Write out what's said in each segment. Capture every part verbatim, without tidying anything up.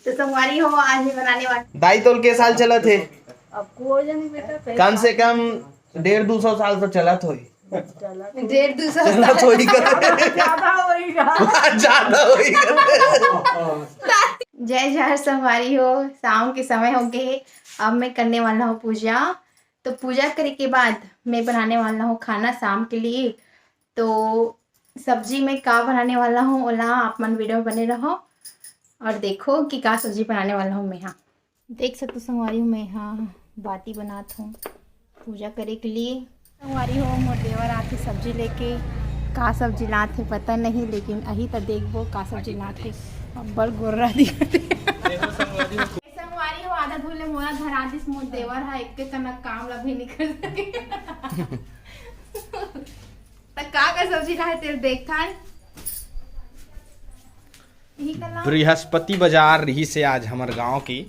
तो संगवारी हो, आज मैं बनाने वाली दाई तोल के साल चलत हे। अब को जनी बेटा, कम से कम डेढ़ दू सौ साल तो चलत होई। डेढ़ दू सौ चलत होई कर। ज्यादा होई कर। ज्यादा होई कर। जय जहर संगवारी हो, शाम के समय हो गए। अब मैं करने वाला हूँ पूजा। तो पूजा करे के बाद मैं बनाने वाला हूँ खाना शाम के लिए। तो सब्जी में का बनाने वाला हूँ, ओला आप मन वीडियो में बने रहो और देखो कि का सब्जी बनाने वाला हूँ मैं। हाँ, देख सकते हो संगवारी हो, मैं हाँ बाटी बनात हूँ पूजा करे के लिए। संगवारी हो, मोर देवर आथे सब्जी लेके। का सब्जी लात हे पता नहीं, लेकिन अही त देखबो का सब्जी लात हे। अब्बड़ गोर्रा दिखत हे। संगवारी हो, आधा धुन ले मोला धरा दिस मोर देवर हा, एक कनक काम ला भी नहीं कर सके। त का का सब्जी लाहे तेल देखथन। बृहस्पति बाजार रिहिस हे आज हमर गांव के।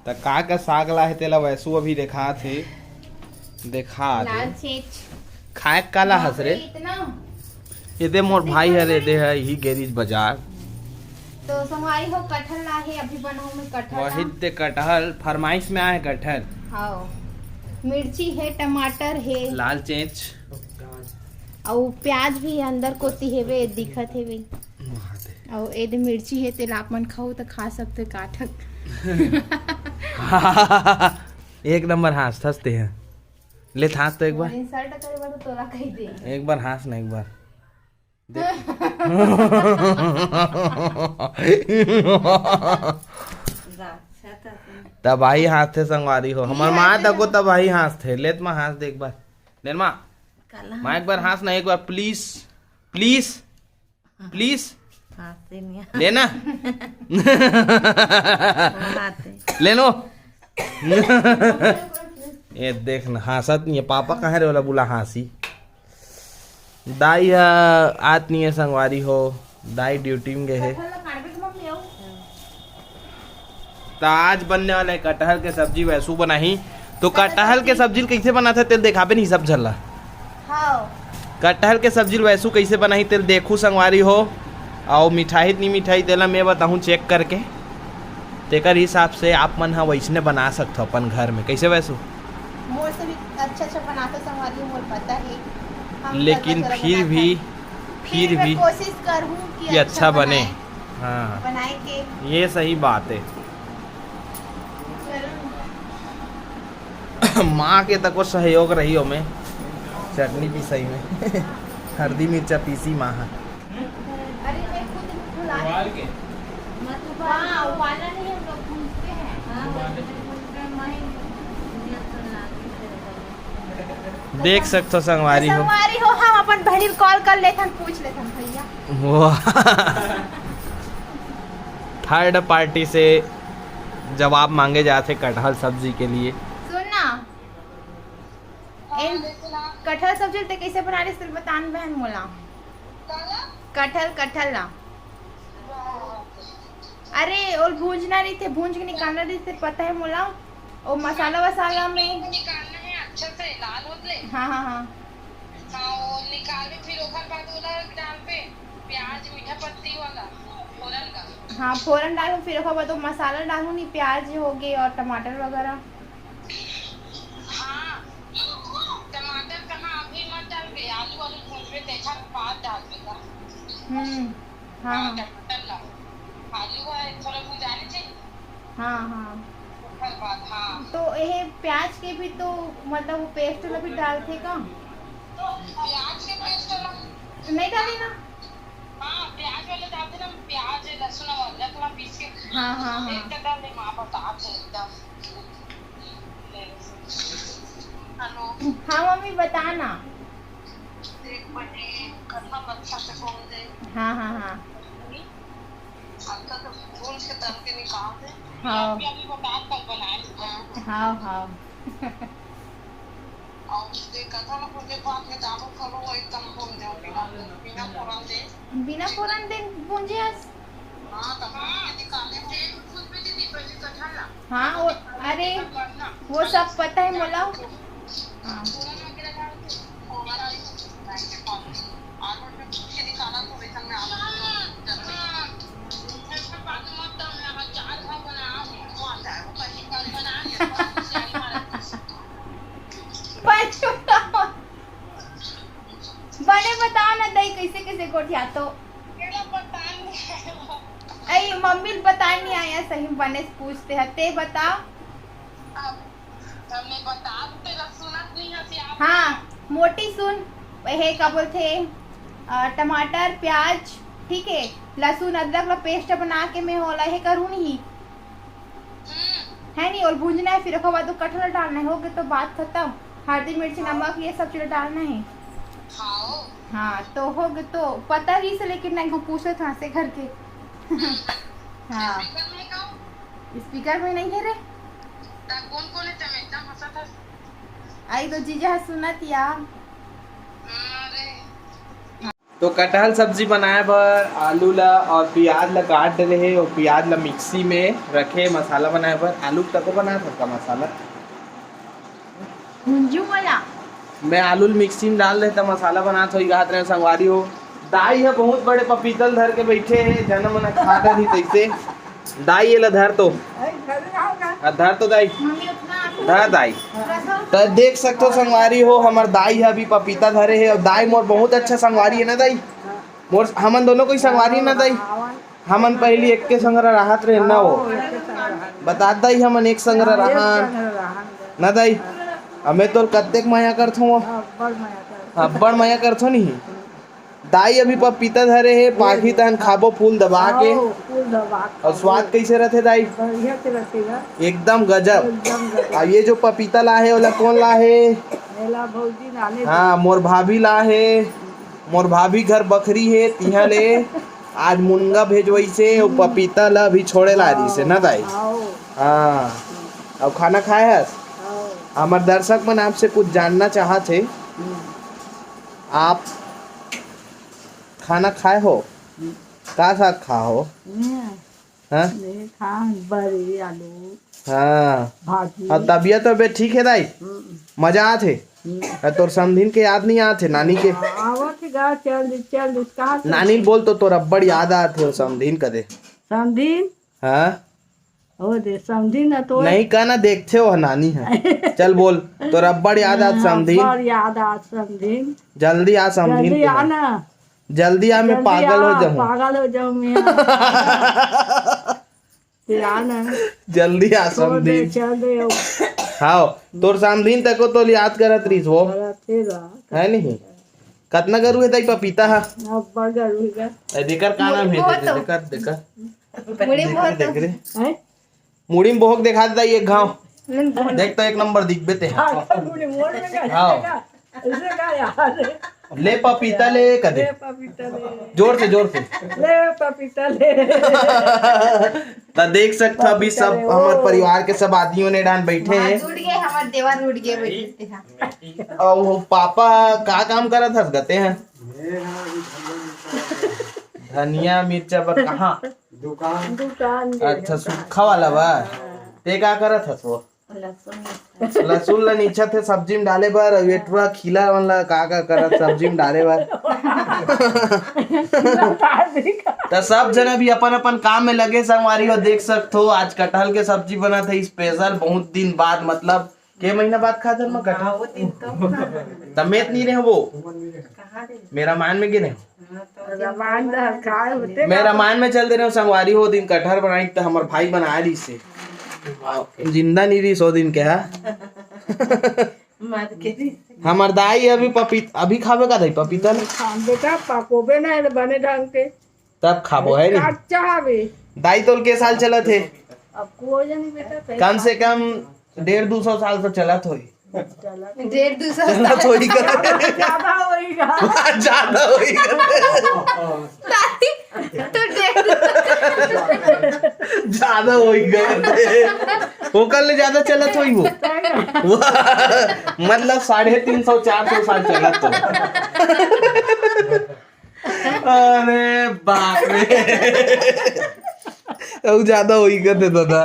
त का का साग ला हे तेला वैसू अभी देखात हे, देखात हे। लाल चेच। खाए काला हस रे? ये दे मोर भाई हरे, दे हे ही गेरिस बाजार। तो संगवारी हो, कटहल ला हे, अभी बनाऊं मैं कटहल ला। वही ते कटहल फरमाइश में आए कटहल। हाँ, मिर्ची हे, टमाटर हे, लाल चेच। अउ प्याज भी अंदर कोती हेवे, दिखत हेवे। अउ एदे मिर्ची हे, तेला आप मन खाहू त खा सकते काटक। एक नंबर हाँसथस ते ह। ले त हाँस तो एक बार। Insult करे बर तो तोला कही दे। एक बार हाँस ना, एक बार। देख। तबाही हाँसथे संगवारी हो। हमर माँ तको तबाही हाँसथे। ले त माँ हाँस दे एक बार। ले न माँ। माँ एक बार हाँस ना, एक बार please। Please। Please। हाँसथे नहीं। ले ना। ले नो। ये देख ना, हाँसत नहीं हे। पापा कहाँ रे, ओला बुला हाँसी। दाई ह आत नहीं हे संगवारी हो, दाई duty में गए हे। त आज बनने वाला हे कटहल के सब्जी, वैसू बनाही। तो कटहल के सब्जी ल कइसे बनाथे तेल देखाबे नहीं सब झन ला। हाँ। कटहल के सब्जी ल वैसू कइसे बनाही तेल देखू संगवारी हो। अउ मिठाही त नहीं मिठाही तेला मैं बताहूँ check करके। तेकर हिसाब से आप मन ह वैसने बना सकथो अपन घर में। कइसे वैसू? मोर से भी अच्छा अच्छा बनाथो संगवारी हो, मोर पता हे। हम लेकिन जरा फिर भी, फिर भी कोशिश करहूँ कि अच्छा बने। हाँ, बनाए के। ये सही बात हे। माँ के तको सहयोग रही ओमे, चटनी पिसई में। हरदी मिर्चा पीसी माँ ह। अरे, मैं खुद भुला उबाल के। हाँ, उबालना नहीं, हम लोग भूनते हैं। हाँ, भूनते हैं, मैं देख सकथो संगवारी हो। संगवारी हो, हम अपन बहिनी ल call कर लेथन, पूछ लेथन भैया। वो third party से जवाब मांगे जाथे कटहल सब्जी के लिए। सुन ना, हाँ, इन कटहल सब्जी ते कैसे बना रही, सिर्फ बता न बहन मोला। कटहल, कटहल ला। अरे, ओल भूंजना रहिथे, भूंज के निकालना रहिथे, पता हे मोला। ओ मसाला वसाला में निकालना हे अच्छा से, लाल होत ले। हाँ, हाँ, हाँ। हाँ, वो निकालबे, फिर ओकर बाद ओला डालबे, प्याज, मीठा पत्ती वाला, फोरन का। हाँ, फोरन डालूँ, फिर ओकर बाद वो मसाला डालूँ नी, प्याज हो गए और टमाटर वगैरह। हाँ, टमाटर कहाँ अभी मत डालबे, आलू वालू भूंजबे, तेखर बाद डालबे का। हम्म, हाँ, हाँ, हाँ। टमाटर ला, आलू है थोड़ा भुंजाने चाहिए। हाँ, हाँ। ओकर बाद, हाँ। तो ये प्याज के भी तो मतलब वो paste में भी डालथे का? प्याज के paste ला नहीं डाले ना? हाँ, प्याज वाला डालथे ना, प्याज, लहसुन और अदरक ला पीस के। हाँ, हाँ, हाँ। एकदम डाल दे, माँ बता दे एकदम। हेलो। हाँ मम्मी, बता ना। देख बने, कटहल अच्छा से भून दे। हाँ, हाँ, हाँ। अच्छा से भून के तल के निकाल दे। हाँ। अभी, अभी बता, कल बनाए। हाँ, हाँ। और ये कटहल को के बाद में चावल करो, वो एकदम भून दे, बिना, बिना फोरन दे। बिना फोरन दे भूंजे अस? हाँ, तो हाँ, निकाले थे। हाँ, वो, अरे, वो सब पता है मोला। हाँ। या तो अई मम्मी ल बताए नहीं आया, सही बने से पूछते हैं, ते बता। अब हमने बता, तेरा सुनत नहीं है, सियार। हाँ, मोटी सुन, हे का बोलथे, अ, टमाटर, प्याज, ठीक है, लहसुन, अदरक ला पेस्ट बना के मैं होला हे करूँ नहीं, है नहीं, और भूंजना है, फिर ओकर बाद वो कटहल डालना है, हो गए तो बात खत्म। हल्दी, मिर्ची, नमक, ये सब चीज डालना है। हाँ, तो हो गए, तो पता ही से, लेकिन नहीं, हम पूछे थे से घर के। हाँ। स्पीकर में नहीं है रे। आई तो जीजा ह सुनत या। तो कटहल सब्जी बनाए बर आलू ला और प्याज ला काट डरे हे और प्याज ला मिक्सी में रखे मसाला बनाए बर। आलू तको बना सकता मसाला। भुंजू वाला। मैं आलू ल मिक्सी में डाल देता, मसाला बनात होई, कहत रहे संगवारी हो। दाई ह बहुत बड़े पपीतल धर के बैठे हे, जन मन खा डरही तैसे। दाई, ये ला धर तो। आ, धर तो दाई। धर दाई। तो देख सकथो संगवारी हो, हमर दाई ह अभी पपीता धरे हे, और दाई मोर बहुत अच्छा संगवारी है ना दाई। मोर, हमन दोनों कोई संगवारी ना दाई। हमन पहली एक के संग रहत रहे ना वो। बता दाई, हमन एक संग रहन ना दाई। हमें तोर कत्तेक मया करथो वो। अब्बड़ मया करथो नहीं। दाई अभी पपीता धरे हे, पाकही तहन खाबो फूल दबा के। और स्वाद कैसे रहथे दाई? बढ़िया से रहथे गा। एकदम गजब। एकदम गजब। अब ये जो पपीता ला हे, ओला कौन ला हे? एला भौजी लाने हाँ, मोर भाभी ला हे। मोर भाभी घर बखरी हे, तिहा ले आज मुनगा भेजवइसे, वो पपीता ला अभी छोड़े ला रही से ना दाई? हाँ। अब खाना खाए हस? हमर दर्शक मन आपसे कुछ जानना चाहत हे। आप खाना खाए हो? हम्म। का साग खा हो? हम्म। हाँ? नहीं, खा बरी, आलू, हाँ। भाजी। और तबियत, तबियत ठीक है दाई? हम्म। मजा आत है? हम्म। और तोर समधिन के याद नहीं आत है, नानी के? आवत है गा, चल दे, चल दे, कहाँ से? नानी बोल तो तोर अब्बड़ याद आत है, समधिन कदे। समधिन? हाँ। ओ दे, समधिन ना तो। नहीं, का ना देखथे हो नानी है। चल बोल, तोर अब्बड़ याद आत समधिन। अब्बड़ याद आत समधिन। जल्दी आ समधिन जल्दी के आ यहाँ। ना। जल्दी आ, मैं जल्दी पागल हो आ, जाऊं। पागल हो जाऊं मैं। ते आ ना। जल्दी आ तो दे, समधिन। चल दे। हाँ, तोर समधिन तको तो याद करत रहीस वो। करत हे गा। है नहीं? कतना गरू है दाई पपीता हा? अब्बड़ गरू है गा। ए, देकर का नाम है? बहुत देकर, देकर। मुड़ी देख बहुत रे, देख रे। हैं? मुड़ी में बोहक देखा देता एक घाव। नहीं, बहुत देख तो एक नंबर दिखबे ते। हाँ, तो मुड़ी मोड़ में क्या हाँ। दिखेगा? ऐसे क्या यार? ले पपीता ले कदे। ले पपीता ले। जोर से, जोर से। ले पपीता ले। त देख सकत हव अभी सब पपीता ले, हमर ओ। परिवार के सब आदमी मन डान बैठे हैं। जुड़ गए, हमर देवर उड़ गए, बैठे हैं। और वो पापा का काम करत हस गते हैं? धनिया मिर्चा बर कहाँ? दुकान। दुकान दे अच्छा, दुकान। सूखा वाला बा? हाँ। ते का करत हस वो? लहसुन। लहसुन ला नीचत हे सब्जी में डाले बर, अउ ये टुरा खीला मन ला का का करत सब्जी में डाले बर। त सब जन अभी अपन अपन काम में लगे संगवारी हो, देख सकत हो आज कटहल के सब्जी बनत हे स्पेशल, बहुत दिन बाद, मतलब के महीना बाद खात हन मैं कटहल? हाँ, वो दिन तो तमेत नहीं रहे वो। कहाँ रहे? मेरा मान में गिने। हाँ, तो दिन रामायण तो हर खाए होते मैं ना। रामायण में चल दे रहे हूँ संगवारी हो, दिन कटहर बनाई त हमर भाई बना रही से। जिंदा नहीं रही सौ दिन के हा। मर के रही। हमर दाई अभी पपीत-, अभी खावे का दाई पपीता ले? खान बेटा, पकोबे ना है बने ढंग के। तब खाबो है नहीं? कच्चा हवे। दाई तोल के साल चलत हे? अब कोई नहीं बेटा, कम से कम डेढ़ दो सौ साल तो चलत होई। डेढ़ दो सौ चलत होई का? ज्यादा होई का? ज्यादा होई का? दादी, तो डेढ़ दो सौ। ज्यादा होई का? ओकर ले ज्यादा चलत होई वो। वो मतलब साढ़े तीन सौ, चार सौ साल चलत तो। अरे बाप रे। अउ ज्यादा होई का ते दादा।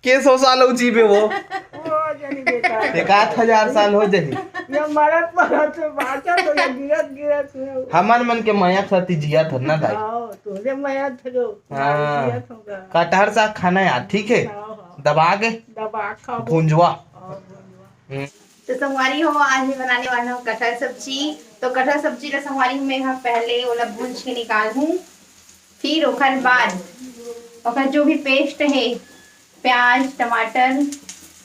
के सौ साल हो जीबे वो? हो जानी बेटा। एक आध हजार साल हो जाही। ये मरत मरत में बाँचत हो, ये गिरत गिरत में। हमन मन के मया खाती जियत हन ना दाई। हाँ, तोरे मया थरो। हाँ। जियत होगा। कटहर साग खाना यार, ठीक है? हाँ, हाँ। दबा के। दबा खाओ। भुंजवा। हाँ, भुंजवा। हम्म। तो संगवारी हो, आज मैं बनाने वाला हूँ कटहल सब्जी। तो कटहल सब्जी ला संगवारी हो, मैं यहाँ पहले ओला भूंज के निकाल हूँ, फिर ओकर बाद ओकर जो भी पेस्ट है, प्याज, टमाटर,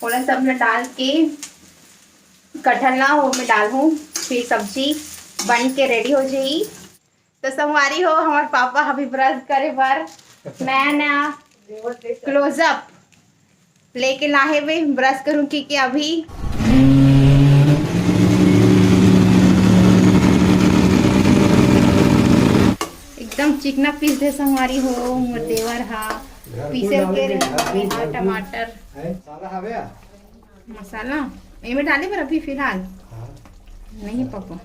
ओला सब ला डाल के कटहल ला ओमे डाल हूँ, फिर सब्जी बन के रेडी हो जाही। तो संगवारी हो, हमार पापा अभी ब्रश करे बर नया नया क्लोजअप लेके लाहे वे, ब्रश करूँ कि, कि अभी एकदम चिकना पीस दे संगवारी हो मोर देवर हा। पीसे के रहे टमाटर, मसाला एमे डाले बर अभी फिलहाल नहीं पापा।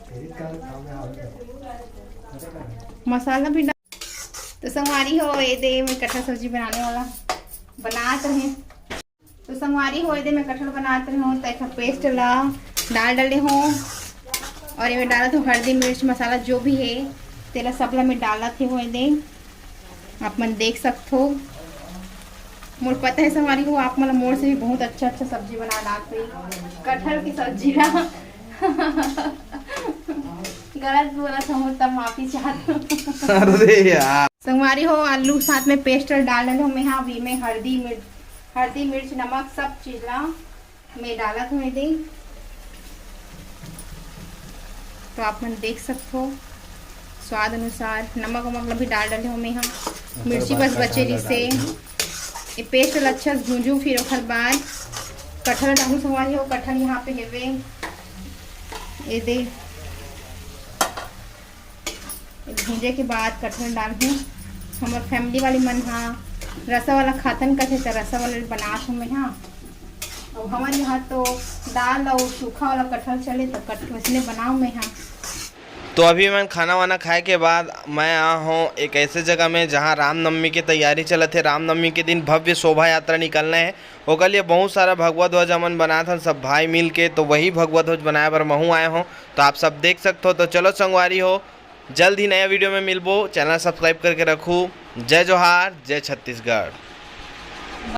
मसाला भी डाल। तो संगवारी हो, ये दे मैं कटहल सब्जी बनाने वाला बनात रहे। तो संगवारी हो, ये दे मैं कटहल बनात रहे हूँ, तो एक पेस्ट ला डाल डाले हूँ और ये डालत हूँ हल्दी, मिर्च, मसाला जो भी है, तेला सब ला मैं डालत हूँ। ये दे आप मन देख सकत हो, मोर पता है संगवारी हो, आप मन मोर से भी बहुत अच्छा अच्छा सब्जी बना डालते। कटहल की सब्जी ना गलत बोलत हूँ तब माफी चाहत हूँ। अरे यार। संगवारी हो, आलू साथ में पेस्ट डाल डाले हूँ मैं। हाँ, अभी मैं हल्दी, मिर्च, हल्दी, मिर्च, नमक सब चीज ला मैं डालत हूँ एदे। तो आप मन देख सकत हो, स्वाद अनुसार नमक वमक ला भी डाल डाले हूँ मैं। हाँ, मिर्ची बस बचे रहिसे। ये पेस्ट ला अच्छा से भूंजू, फिर ओकर बाद कटहल डालू संगवारी हो। कटहल यहाँ पे हेवे, ये दे भूंजे के बाद कटहल डालहूँ। हमर फैमिली वाली मन हा रसा वाला खातन कथे, त रसा वाला बनात हूँ मैं हा। और हमारे यहाँ तो दाल और सूखा वाला कटहल चले, तो कट वैसने बनाऊँ मैं हा। तो अभी मैं खाना वाना खाए के बाद मैं आ हूँ एक ऐसे जगह में, जहाँ रामनवमी की तैयारी चलत है। रामनवमी के दिन भव्य शोभा यात्रा निकलना है, ओकर लिए बहुत सारा भगवा ध्वज हमन बनात हन सब भाई मिल के। तो वही भगवा ध्वज बनाए बर महूँ आए हूँ, तो आप सब देख सकत हो। तो चलो संगवारी हो, जल्द ही नया वीडियो में मिलबो। चैनल सब्सक्राइब करके रखू। जय जोहार, जय छत्तीसगढ़।